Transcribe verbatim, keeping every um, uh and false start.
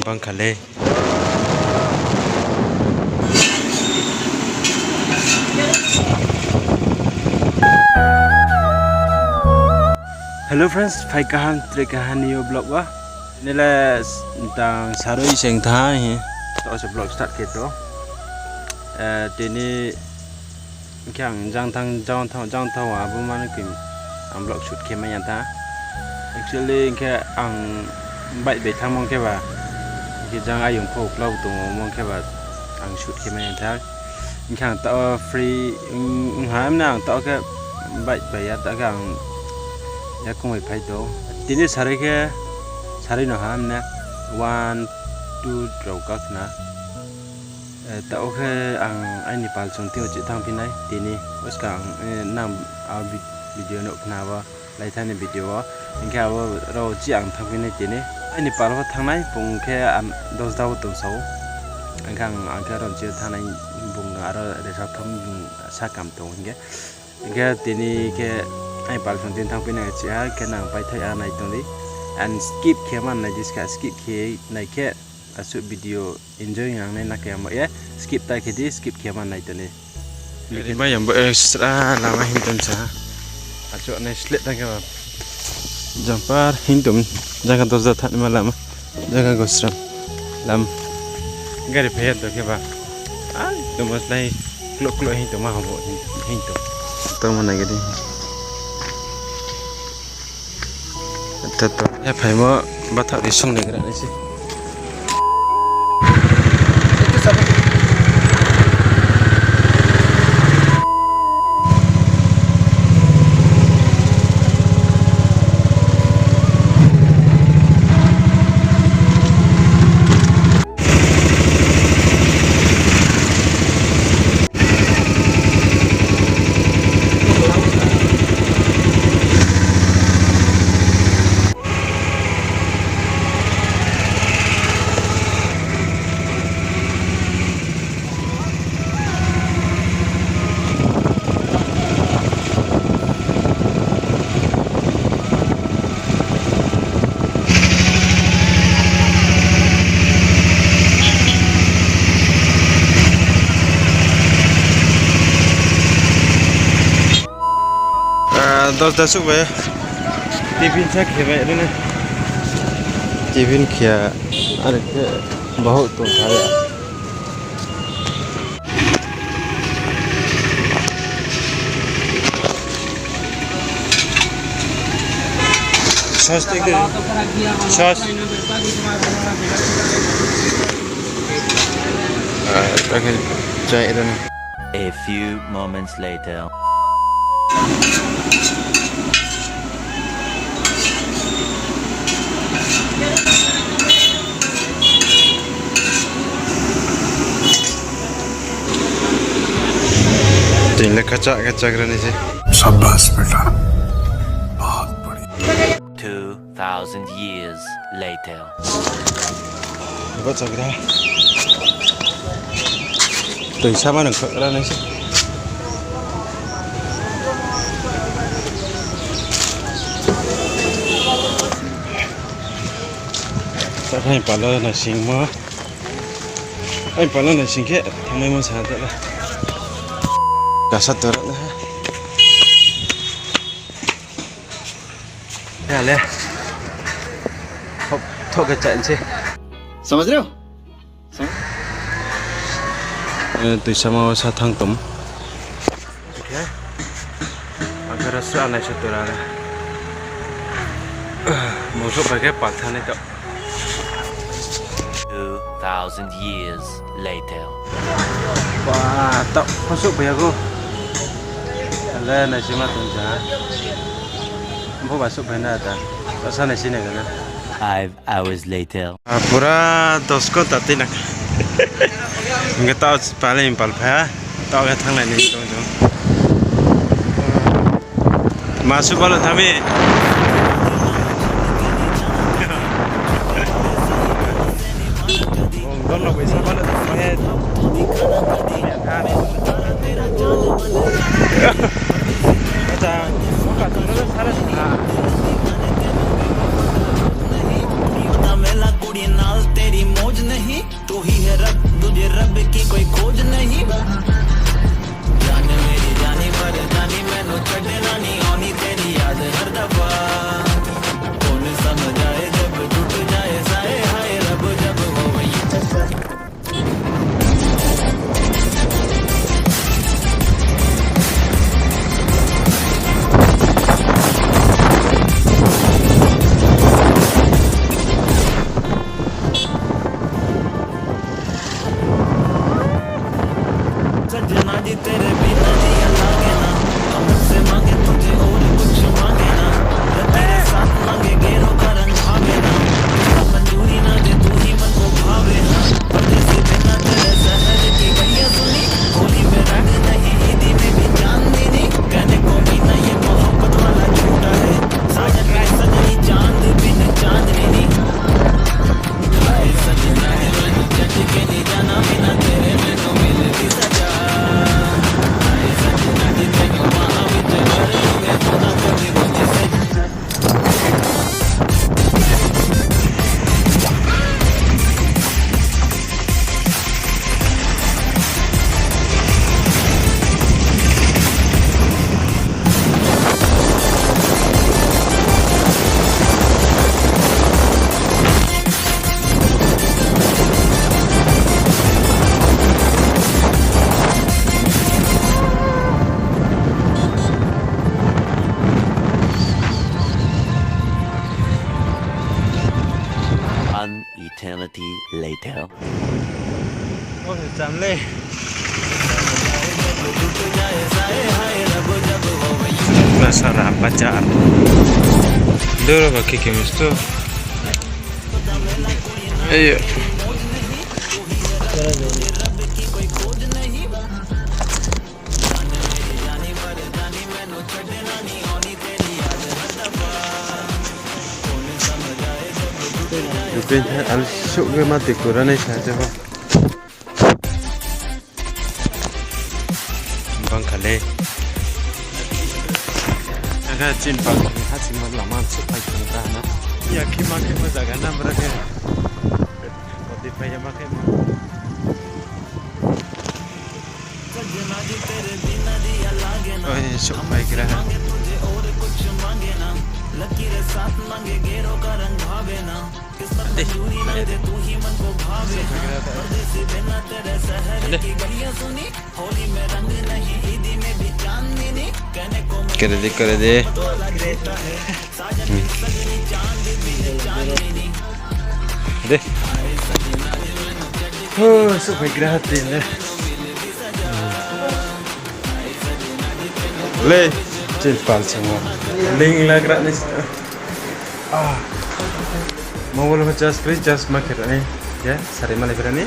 Bangkha le. Hello friends, phai kaham, tre kaham ni yo vlog wo. Nile tang sarui seng tha hi. To se vlog start khe to. Eh, tini Hing khe ang jang thang, jang thang, jang thang abo mano khe ang vlog shoot khe mai ya tha. Actually, hing khe ang bike bai thanngmo khe ba, hing khe jang ayong pho uklau tongmo khe ba ang shoot khe mai ya tha. Hing khe ang taoh free, ong, ong ha mne ang taoh khe bike bai ya, taoh khe ang yakung bai phai tong. Tini sarui khe, sarui no ha mne one, two rao kakhna. Eh, taoh khe ang aini pal song thing yo chih thanngphi nai tini. Buskang, eh, nang a vi-, video nuh khna abo, lai thani video wo. Hing khe abo rao chih ang thanngphi nai tini. Aini pal pho thanngnai, bung khe, am, Dosda wo tong sa ou. Hing khe ang, ang khe rao chih yo thanngnai, bung aro resa tham bung sakam tong hing khe. Hing khe tini khe aini pal song thing thanngphi nai chih ha khe nang paithai a nai tong di. And skip khe man nai di ska, skip khe nai khe asuh video enjoy nang nai na khe amo ye skip ta khe di, skip khe man nai tong di. Ri mai yang bo, eh, sra lama hing tong sa. Achuh nai sleh tang khe ba. Jampar hing tong, jaga Dosda thanng ma lama. Jaga Gosram. Lam. Gari phai ya tong khe ba. Ai, tongmo slái klo klo hing tong ma habo hing, hing tong. Tongmo nai gari. Tato, ya phaimo bathaoh ri song ni gra nai se. Ah, Dosda suh bai. Tiffin sa khe bai rina. Tiffin khe ya, are khe bahut tong kha ya. Sauce tei khe, sauce. Ah, ta khe chai rana. A few moments later. Tini le kachak kachak rani se. शाबाश बेटा, बहुत बढ़िया। Two thousand years later. Bo chagra. Tui sama nang khagra nai se. Takhai palo naisingmo. Ai palo naising khe thanngmaimo sa tala. Kasa tora na. Ya le. Hop, thok khe chainse. समझ रहे हो? Eh, tuisama o sa thang tom. Oke. Ang khe rasa nai se tora le. Mosok bai khe paltha nai to. Two thousand years later. Ba, ta, mosok bai ya go. Ale nai se ma tong ja. Bo ba sok bai na ta. Rasa nai se nai gana. Five hours later. Ah, pura dos ghonta tui nang. Hingke tao pale impal pha, tao khe thanglai ni tong tong. Masu balo thami. Bong dol no bai sa balo thami. Acha, buka tong sara sa. तू ही है रब, तुझे रब की कोई खोज नहीं। जान मेरी जानी मर्दानी, मैनू छड्डना नहीं, आनी तेरी याद हर दफा। कौन समझ आए जब टूट जाए साए, हाय रब जब हो वही। सजना जी तेरे बिना जिया लागे ना, हम से मांगे तुझे और कुछ मांगे ना, लकीरें साथ मांगे गैरों का रंग भावे ना, किस्मत मंजूरी ना दे तू ही मन को भावे ना, परदेसी बिना तेरे शहर की गलियां सुनी, होली में रंग नहीं ईदी में भी चांदनी, कहने को भी ना ये मोहब्बत वाला झूठा है, साजन बिन सजनी चांद बिन चांदनी। An eternity later. O, cham le. Basara bazar. Doro ba khe khe misto. Ayo. Rupin, al suh ge ma tikura nai sa je ba. Bang kha le. Aga chin bang ha chin ma lama suh pai tang ta na. Ya khe ma khe ma zaga na bra khe. Koti pai ya ma khe ma. Oi, suh pai gra ha. Ade, ade. Ade. Kere de, kere de. Hmm. De. Huh, suh pai gra ha tin le. Le, chin pal sing wo. Ling la gra ni. Ah. Mobile ho charge kri, charge ma khe gra ni. Ya, sari ma le gra ni.